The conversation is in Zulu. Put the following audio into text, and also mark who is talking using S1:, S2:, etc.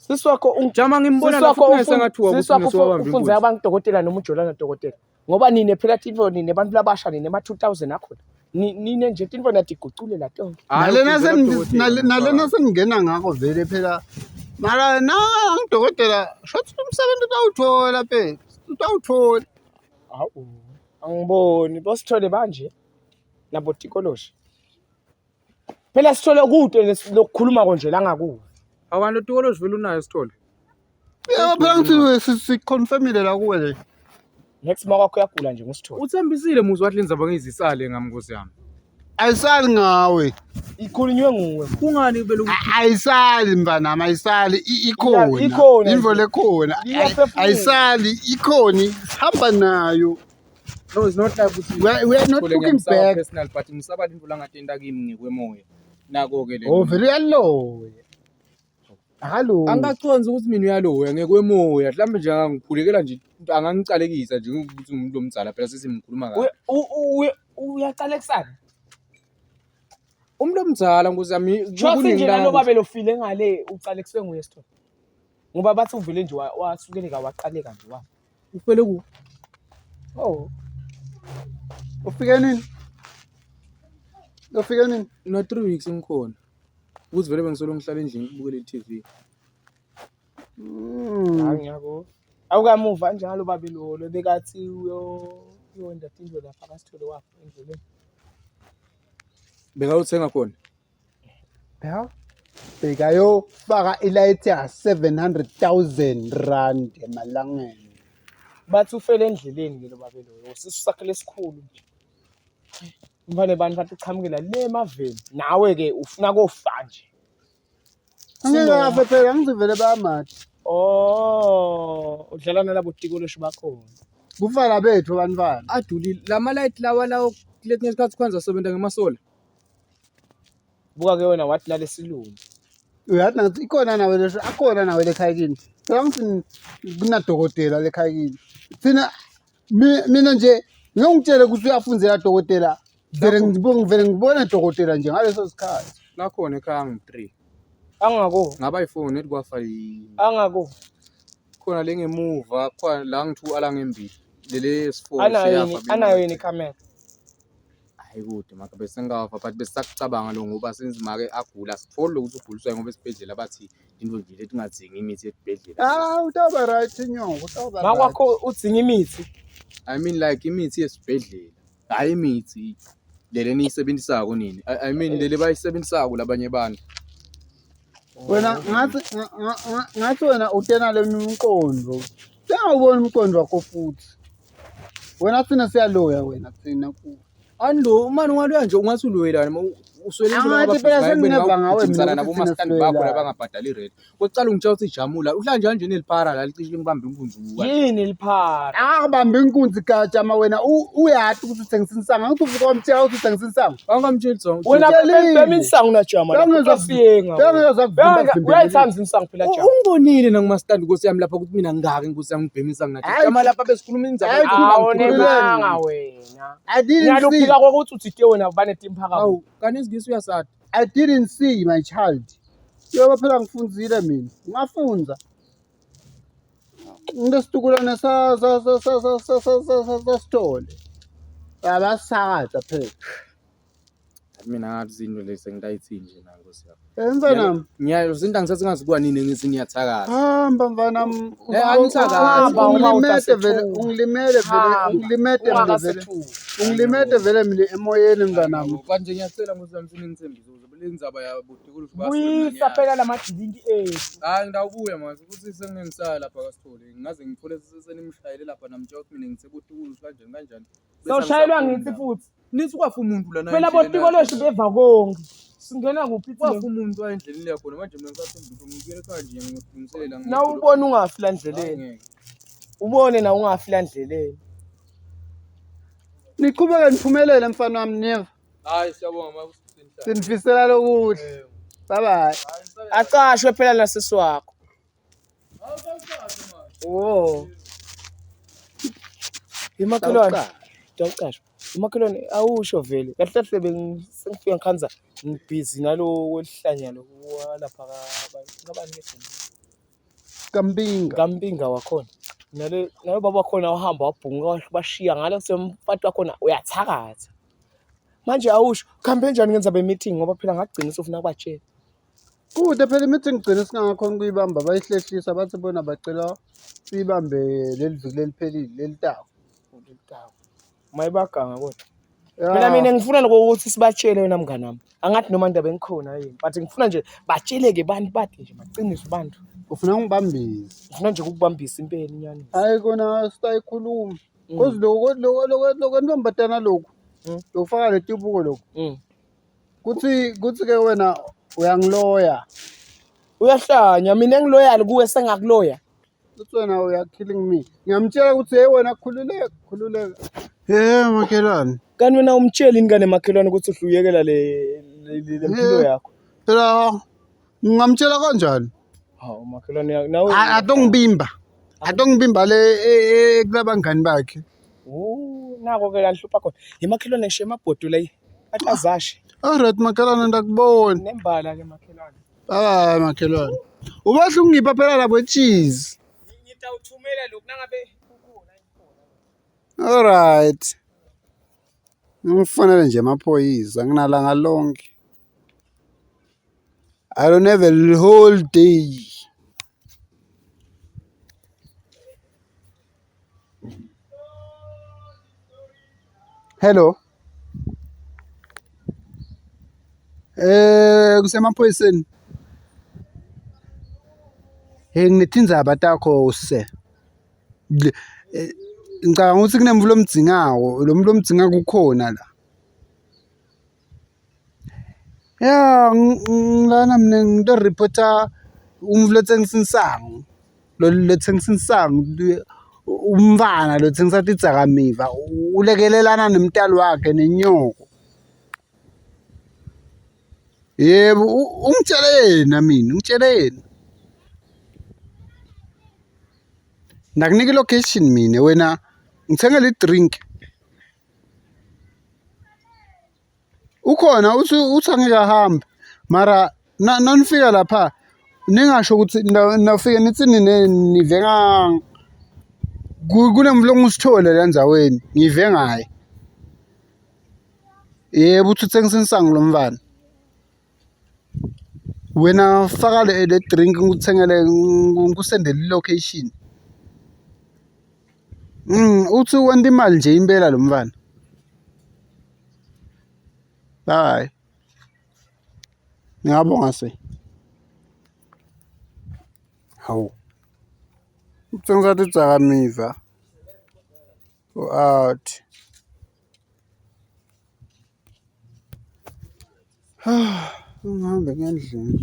S1: Sisi wakho
S2: Jama ngimbona
S1: sisi
S2: la
S1: wakho
S2: futhi ngasengathuka
S1: sisi
S2: ukuthi
S1: wakho
S2: ngesiwabamba
S1: ufunze
S2: inkunzi.
S1: abantu dokotela noma ujolana dokotela. Ngoba nine phela tinfo nine abantu labasha nine ma 2000 akhona. Nine nje tinfo natiguculela tonke.
S2: Hhayi,
S3: Nalena
S2: ufunzela
S3: sengi-
S2: kudokotela,
S3: nalena
S2: mfana.
S3: sengingena ngakho vele phela. Mara na ngidokotela shothi umsebenzi utawuthola phela. Utawuthola.
S1: Hawu. Angiboni bosithole banje nabo tikoloshi. Phela sithole kude lokukhuluma konje la ngakuwe.
S2: Abantu utikoloshi vele unayo sithole.
S3: Yebo phela ngithi siconfirmile la kuwe le.
S1: Next ma kwakho uyagula nje ngusithole.
S2: Uthembisile muzi wathi lenzaba ngizisale ngami nkosi yami.
S3: Ayisali ngawe.
S1: Ikhulunywe nguwe.
S2: Kungani belo
S3: Ayisali mntanami ayisali ikhona.
S1: Ikhona
S3: Imvo
S1: nje.
S3: lekhona.
S1: Iyaphefumula.
S3: Ayisali ikhona sihamba nayo.
S2: No, it's not like ukuthi
S3: We are not
S2: Sithole
S3: looking
S2: ngiyamsaba
S3: back.
S2: personal but ngisaba into langatenda kimi ngekwemoya. Nako ke le.
S3: Oh vele uyaloya. Akaloyi.
S2: Angaconzi ukuthi mina uyaloya ngekwemoya. Mhlawumbe nje angangikhulekela nje angangicalekisa nje ukuthi umuntu omdala phela sesimkhuluma kabi.
S1: Uyacalekisana.
S2: Umuntu omdala nkosi yami
S1: Shothi
S2: kuningi
S1: nje
S2: la
S1: naloba belofile ngale ucalekiswe nguye sithole. Ngoba bathi uvele nje wasukeleka waqaleka nje wafa.
S2: Ufele ku.
S1: Oh.
S3: Ufike nini? Ufike nini?
S2: No 3 weeks ngikhona. Ukuthi vele bengisolo ngihlala endlini ngibukele i-TV.
S1: Hayi ngiyako. Awukamuva njalo babe lo lo bekathi uyo uyonda tindlu lapha kasithole wafa endleleni.
S2: Bekayothenga khona.
S3: Ya. Bekayofaka ilayithi ya 700,000 rand emalangeni.
S1: Bathi ufele endleleni ke lo babe lo. Sisu sakhe lesikhulu nje. Mfane bantu bathi uchamukela le emaveni. Nawe ke ufuna kofa nje.
S3: Angeke afe phela ngizivele bayamathi.
S1: Oh, udlala nalabo tikoloshi bakhona.
S3: Kuvala bethu abantwana.
S2: Adulile lama light lawa lawo kuletinye isikhathi kwanza asebenza ngemasola.
S1: Buka ke wena wathi nalesilungu.
S3: Uyathi nathi ikhona nawe lesho akhona nawe lekhaya kini. Phela ngithi kunadokotela lekhaya kini. Thina mina nje ngeke ungitshele ukuthi uyafunzela dokotela. Vele ngibone ngivele ngibone dokotela nje ngaleso sikhathi.
S2: Lakhona ekhaya ngi-3.
S1: Angako,
S2: Ngaba yi-4 nethi kwafa
S1: angako.
S2: khona le ngemuva khona la ngi-2 ala ngembili. Lele S4
S1: Anayo yini, anayo yini ikhamera?
S2: Hayi kude maka bese ngafa but besisakucabanga lo ngoba since make agula sithole lokuthi uguliswa ngoba esibhedlela bathi into nje letingadzingi imithi esibhedlela.
S3: Ah utawuba right nyoko utawuba right.
S1: Makwakho udzinga imithi.
S2: I mean like imithi yesibhedlela. Hayi imithi lele niyisebenzisako nini. I mean lele bayisebenzisako labanye abantu.
S3: Wena ngathi ngathi wena utena le umqondo. Sengawubona umqondo wakho futhi. Wena thina siyaloya wena thina ku.
S2: Ando mani ungaloya nje ungathi uloyelana uswele into
S3: Angathi phela sengineva ngawe mina
S2: mina
S3: ukuthi
S2: nabo
S3: thina
S2: mastand bakho
S3: siloyelana.
S2: labangabhadali rent. Kokucala ungitshela ukuthi jamula uhlala njani nje neliphara la licishe lingibambe inkunzi ubuka.
S1: Yini liphara?
S3: Akabambi inkunzi gajama wena uyazi ukuthi uthengisa insangu. Angithi uvuka wamtshela ukuthi uthengisa insangu.
S2: Angamtsheli zona.
S1: Wena
S3: Utshelile.
S1: bhema insangu na jama.
S3: Bengizwa-
S1: Siyenga.
S3: bengizwa kuvimba vimbelile.
S1: Uyayithanda insangu phela jama.
S2: Ungibonile nakumastand nkosi yami lapha ukuthi mina ngingaki nkosi yami ngibhema insangu nathi.
S3: Hayi,
S2: Jama lapha besikhuluma indzaba.
S3: Hayi,
S1: Awunebanga wena.
S3: I didn't see.
S1: Ngiyalophika kokuthi uthi ke wena banetimpaka.
S2: Awu, kanti isingisi uyasada.
S3: I didn't see my child. Yoba phela ngifunzile mina. Ngafunza. Ngesitukulwane sa sa sa sa sa sa sa sa sa sa sithole. Abasakaza phela.
S2: Mina ngathi izinto lezi sengitayithini nje na nkosi yami.
S3: Mfanami.
S2: Ngiyayo izinto angisathi ngazi kuwa nini ngithi ngiyathakatha.
S3: Hamba mfanami.
S2: Angithakathi.
S1: Hamba, uma
S3: Ungilimete vele,
S1: utasethuka.
S3: ungilimele vele,
S1: Hamba.
S3: ungilimete mina vele.
S1: Ungakasethuki.
S3: Ungilimete vele mina emoyeni mntanami.
S2: Kanje ngiyacela nkosi yami seningithembise ukuthi le ndzaba yabo
S1: Buyisa phela lamadilinki ethu.
S2: Hayi ngidawubuya manje futhi sengingengisaya lapha kaSithole. Ngingaze ngithole senimshayele lapha namtshela ukuthi mina ngithe botikoloshi kanjani kanjani. Bese
S1: Sawushayelwa
S2: angisaphumi
S1: ngithi
S2: lapha.
S1: futhi.
S2: Nithi kwafa umuntu lana.
S1: Phela
S2: endleleni
S1: botikoloshi beva konke. Singena kuphi
S2: Kwafa
S1: thina?
S2: umuntu endleleni yakhona manje mina ngisathemba ukuthi ngibuyele ekhaya nje ngiyolungiselela.
S1: Na ubone ungafi la ndleleni. Ubone na ungafi la ndleleni.
S3: Niqhubeke niphumelele mfana wami neva.
S2: Hayi siyabonga mama.
S3: Sinifisela lokuhle. Bye bye.
S1: Acashwe phela nasisi wakho. Oh. Imakhelwane. Ngiyaqashwa. Umakhelwane awusho vele. Kahle kahle bengifika ngikhanza ngibhizi nalo welihlanya lo walapha kabani kabani ke?
S3: Kampinga.
S1: Kampinga wakhona. Nale naye baba wakhona wahamba wabhunga bashiya ngale semfati wakhona uyathakatha. Manje awusho kuhambe njani ngenza be meeting ngoba phela ngagcina usufuna kubatshela.
S3: Kude phela imithi ngigcine singangakhona ukuyibamba bayihlehlisa bathi bona bacela siyibambe leli viki leliphelile lelitako.
S1: Mayibaganga kodwa. Mina mina ngifuna lokho ukuthi sibatshele wena mngani wami. Angathi noma indaba engikhona yini but ngifuna nje batsheleke bantu bathi nje maqiniso bantu.
S3: Ufuna ngibambise.
S1: Ngifuna nje ukukubambisa impela inyani.
S3: Hayi kona sitayikhuluma. Cause lokho lokho lokho lokho ntombazana lokhu. Lokufaka letibuko lokhu. Kuthi kuthi ke wena uyangiloya.
S1: Uyahlanya mina engiloyal kuwe sengakuloya.
S3: Uthi wena uya killing me. Ngiyamtshela ukuthi hey wena khululeka khululeka. Hey makhelwane.
S1: Kanti wena umtsheli yini kane makhelwane ukuthi uhluyekela le le mpilo yakho?
S3: Phela ngingamtshela kanjani?
S1: Hawu makhelwane nawe
S3: atongibimba. Atongibimba le e, e, kulabangani bakhe.
S1: Oh, nako ke la nhlupha khona. Yimakhelwane ngisho emabhodo la. Athi azashe.
S3: Alright makhelwane ndakubona.
S1: Nembala ke makhelwane.
S3: Bye makhelwane. Ubahle ungipha phela labo cheese.
S1: Ngitawuthumela lokhu nangabe kukhona.
S3: Alright. Ngifonele nje amaphoyisa nginalanga lonke. I don't have a whole day. Hello. Eh kusemaphoyiseni. Hey nginetindzaba takho se. Eh, ngicabanga ukuthi kunemvu lomdzingawo, lo muntu lomdzinga kukhona la. Ya ngilana mina ngito-report-a umuntfu lotsengisa insangu, lotsengisa insangu umntfwana lotsengisa tidzakamiva ulekelelana nemtali wakhe nenyoko. Yebo, ungitshele yena mina, ungitshele yena. Ndakunika i-location mina wena ngithengele i-drink. Ukhona uthi uthi angeke ahambe mara nanifika lapha ningasho ukuthi nafike nithi nine nive kunemlungu usithole la ndzaweni ngive ngaye. Yebo uthi uthengisa insangu lo mfana. Wena faka le drink ngikuthengele ngikusendele i-location. Uthi wenta imali nje impela lo mfana. Bye. Ngiyabonga se. Hawu. Uthengisa tidzakamiva. U-out. Ngihambe ngendlini.